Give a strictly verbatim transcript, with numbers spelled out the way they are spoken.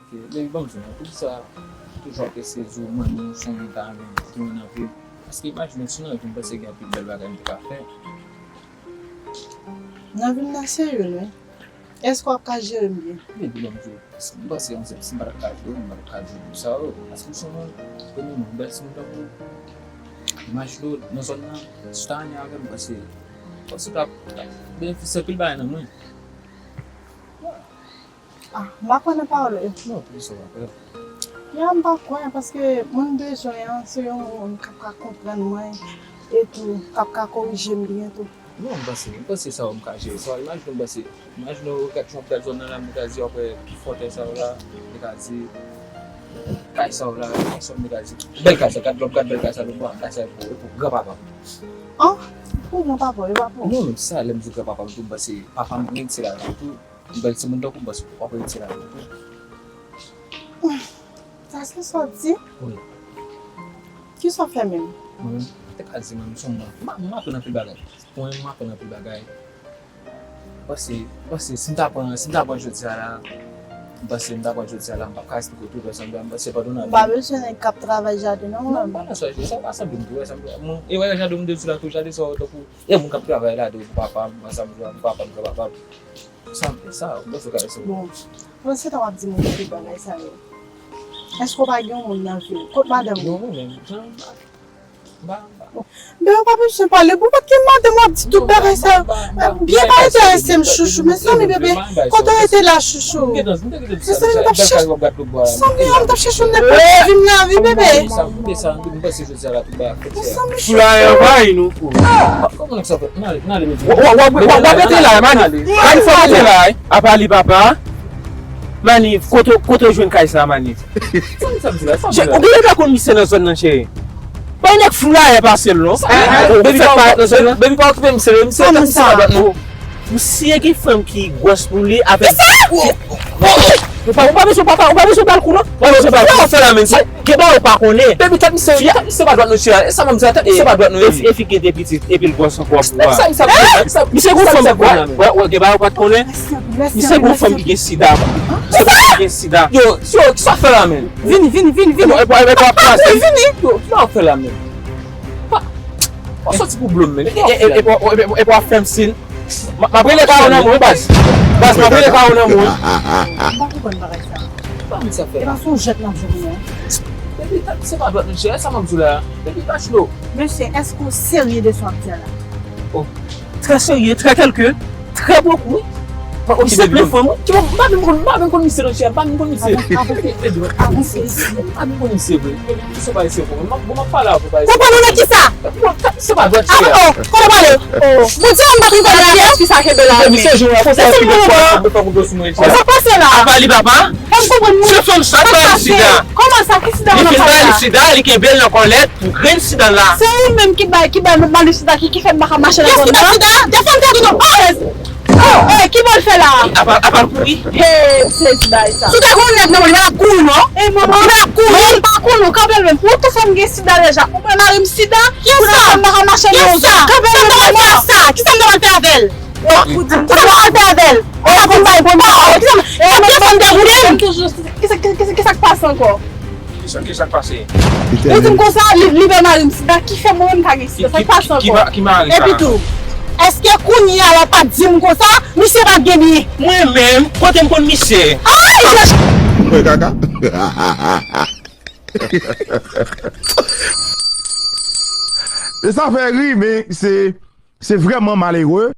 Baby, ban m di w, poukisa toujou ap eseye di w manmi w se yon ta renmen, di w nan vi? Paske imajine w, si w nan vi, m panse gen anpil bèl bagay m te ka fè. Nan vi m nan serye, wi. Èske w ap ka jere m byen? Baby, ban m di w, m panse yon sèl, si m pa t ap ka jere w, m pa t ap ka di w pou sa yo. Paske w se yon moun, premyèman, yon bèl timoun tankou w. Imajine w nan zòn nan, si w ta renmen avè m, m panse, m panse w t ap, t ap benefisye anpil bagay nan mwen. Ah, m pa kwè nan pawòl yo. Non, poukisa w pa kwè? Ya, m pa kwè, paske moun m bezwen an, se yon moun k ap ka konprann mwen, etou, k ap ka korije m byen tou. Non, m panse, m panse sa yo m ka jere sa. Imajine w, m panse, imajine w, gad jan w ap gad zòn nan la, m te ka di, w ap wè pi fòtè sa yo la, m te ka di, kay sa yo la, kay sa yo, m te ka di, bèl kay sa, gad lè w ap gad bèl kay sa, lè w ap gad kay sa, e pou, e pou granpapa m. An? Pou granpapa w, e pa pou ou? Non, menm sa, lè m di granpapa m tou, m panse papa m, m se la tou. Yon bèl timoun tankou w, m panse w ap rete la tou. Sa se sa w di? Wi. Kisa w fè menm? Mwen menm, m te ka di mwen, m se yon moun, m, m aprann anpil bagay. Mwen menm, m aprann anpil bagay. M panse, m panse, si m ta pran, si m ta pran jodi a la, m panse m ta pran jodi a la, m p ap ka esplike w tout, m panse pandan nan vi m. Ou pa bezwen nèg k ap travay jaden, non, mwen. Non, m pa nan sa, sa pa sanble m tou, wè, sa m, mwen, e wè jaden m te di la tou, jaden sa yo tankou, e moun k ap travay ladan yo pou papa m, ansanm pou papa m, granpapa m. Sa m fè sa, ou panse w ka resi. Bon, pandan se tan w ap di moun tout bagay sa yo, èske w pa gen yon moun nan vi w? Kot madanm ou? Non, mwen menm, jan, m pa, m pa, m pa. Men ou pa bezwen pale, bon, pa t gen madanm w ap di tout bagay sa yo. Byen pa enterese m, chouchou, mezanmi, bebe, kote w rete la, chouchou? Mezanmi, m t ap chèche, mezanmi, m t ap chèche yon nèg pou viv nan vi, bebe. Mezanmi, chouchou. Fou la anvayi nou, fou. Kòman sa fèt? N ale, n ale, mesye. W ap rete la, Manif. Manif, w ap rete la, wi. Apa li, papa? Manif, kote, kote w jwenn kay sa, Manif? Sa misye ap di la? Sa misye ap di la? Ou genlè pa konn misye nan zòn nan, cheri. Pa yon nèg fou la pase l, non. Ou fèk parèt nan zòn nan. Baby, pa okipe misye, misye, misye pa dwat nou. Misye gen fanm ki gwòs pou li avèk. Ou pa, ou pa bezwen papa, ou pa bezwen ba l kou, non. Ou pa bezwen ba l kou. Sa w fè la menm? Gen bagay ou pa konnen. Baby, tèt misye, tèt misye pa dwat non, cheri. E sa m di la, tèt misye pa dwat non. E fi, e fi gen de pitit, epi l gwòs ankò pou ou a. Sa misye ap di la? Misye gon fanm, wè, wè, gen bagay ou pa t konnen. Misye gon fanm ki gen sida. Misye gon fanm ki gen sida. Yo, yo, kisa w fè la menm? Vini, vini, vini, vini. Epi, epi, epi w ap pase. Vini. Yo, kisa w fè la menm? Pa, pa soti pou blo m menm. Epi w ap fè m siy. M ap rele kawo nan men w, baz. Baz, m ap rele kawo nan men w. M pa konprann bagay sa. Pa moun sa fè la. E pa sou jèt nan jèt non. Baby, tèt misye pa dwat non, cheri, sa m ap di w la. Baby, pa chlo. Mesye, èske w serye de sa w ap di a la? Oh. Trè serye, trè kalkil, trè bokou, wi. Misye plen fanm, wi. Ki bon, m pa menm konn, m pa menm konn misye non, cheri, m pa menm konn misye. Avanse, avanse, avanse isi. M pa menm konn misye vre. Misye pa isi pou mwen. Bon, m ap pale avè w, pa isi. Konprann ou nan kisa? Bon, tèt misye pa dwat, cheri. Oh, oh, kote w pale? Oh. Bon, di m pa konn pale avè w. Kisa kenbe la? Misye jwenn la konsa, epi l fè pou gwo sou mwen, cheri. Sa pase la? Apa li papa? Fè m konprann mwen. Se fanm sa bay li sida. Kòman sa? Ki sida? Li fin bay li sida, li kenbe l nan kòlèt pou grenn sida la. Se ou menm ki bay, ki bay Mari m sida, ki, ki fè m pa ka mache nan zòn nan. Kiyès ki bay sida? Defann tèt ou non. Oh! Oh, eh, ki bò l fè la? Apa, apa l kouri? Hey, m sezi bay sa. Si w ta konn nèg nan, li pa t ap kouri non. Eh, manman. Li pa t ap kouri. Non, m pa konnen, kanpe l menm. Pou tout fanm gen sida deja. Ou bay mari m sida, pou nan fè m pa ka mache nan zòn. Kisa m ta pral fè avè l? Ou di m kisa m pral fè avè l? Ou pa konn bay bon pawòl. Kisa m, kisa m te vle? Kisa, kisa, kisa, kisa k pase ankò? Kisa, kisa k pase? Yo di m konsa, li, li bay mari m sida, ki fè mwen menm pa gen sida. Sa k pase ankò? Epi tou, èske kounye a la w pa di m konsa, misye pa t gen byen? Mwen menm, kote m konn misye? Ay! Mwen kaka. E sa fè ri, men se, se vrèman malere.